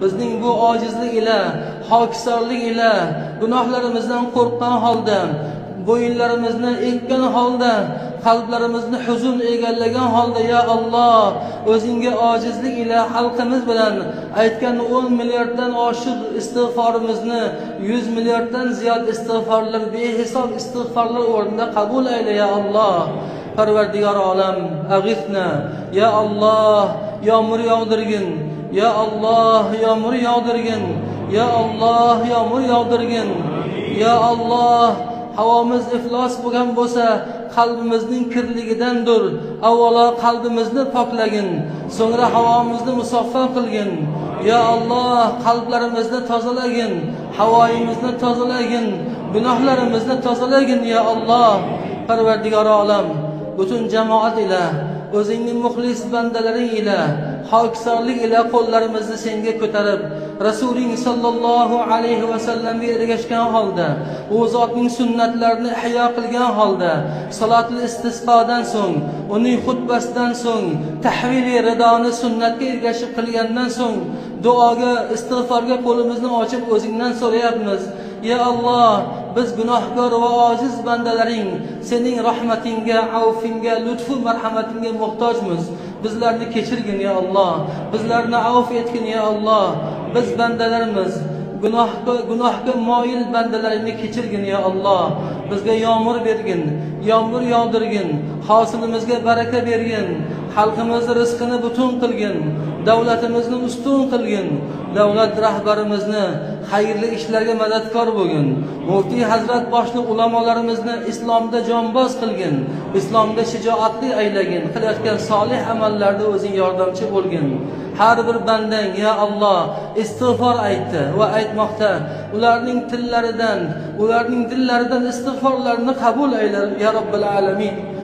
Bizning bu ojizlik ila, hokisorlik ila, gunohlarimizdan qo'rqqan holda, bo'yinlarimizni ekkan holda, qalblarimizni huzun egallagan holda, ya Alloh, o'zingga ojizlik ila xalqimiz bilan aytgan 10 milliarddan oshiq istig'forimizni 100 milliarddan ziyod istig'forlar, behisob istig'forlar o'rnida qabul ayla ya Alloh. Parvardigor olam, ag'ifna ya Alloh, yomg'ir yog'dirgin ya Alloh, yomg'ir yog'dirgin ya Alloh, yomg'ir yog'dirgin ya Alloh. Havomiz iflos bo'lgan bo'lsa, qalbimizning kirligidandir. Avvalo qalbimizni poklagin, so'ngra havomizni musaffo qilgin. Ya Alloh, qalblarimizni tozalagin, havoyimizni tozalagin, gunohlarimizni tozalagin ya Alloh. Parvardigor olam, butun jamoat ila, o'zingning muxlis bandalaring ila, hokisorlik ila qo'llarimizni senga ko'tarib, Rasuling sallallohu alayhi va sallamga ergashgan holda, u zotning sunnatlarini ihyo qilgan holda, salatul istisqodan so'ng, uning xutbasidan so'ng, tahvili ridoni sunnatga ergashib qilgandan so'ng, duoga, istig'forga qo'limizni ochib o'zingdan so'rayapmiz. Ya Alloh, biz gunohkor va ojiz bandalaring sening rahmatingga, avfingga, lutfu marhamatingga muhtojmiz. Bizlarni kechirgin ya Alloh, bizlarni avf etgin ya Alloh. Biz bandalarimiz, gunohga moyil bandalaringni kechirgin ya Alloh. Bizga yomg'ir bergin, yomg'ir yog'dirgin, hosilimizga baraka bergin, xalqimizni rizqini butun qilgin, davlatimizni ustun qilgin, davlat rahbarimizni xayrli ishlarga madadkor bo'lgin, muftiy hazrat boshliq ulamolarimizni islomda jonboz qilgin, islomda shijoatli aylagin, qilayotgan solih amallarda o'zing yordamchi bo'lgin. Har bir bandang ya Alloh istig'for aytdi va aytmoqda. Ularning tillaridan, ularning dillaridan istig'forlarini qabul ayla ya Robbil alamin.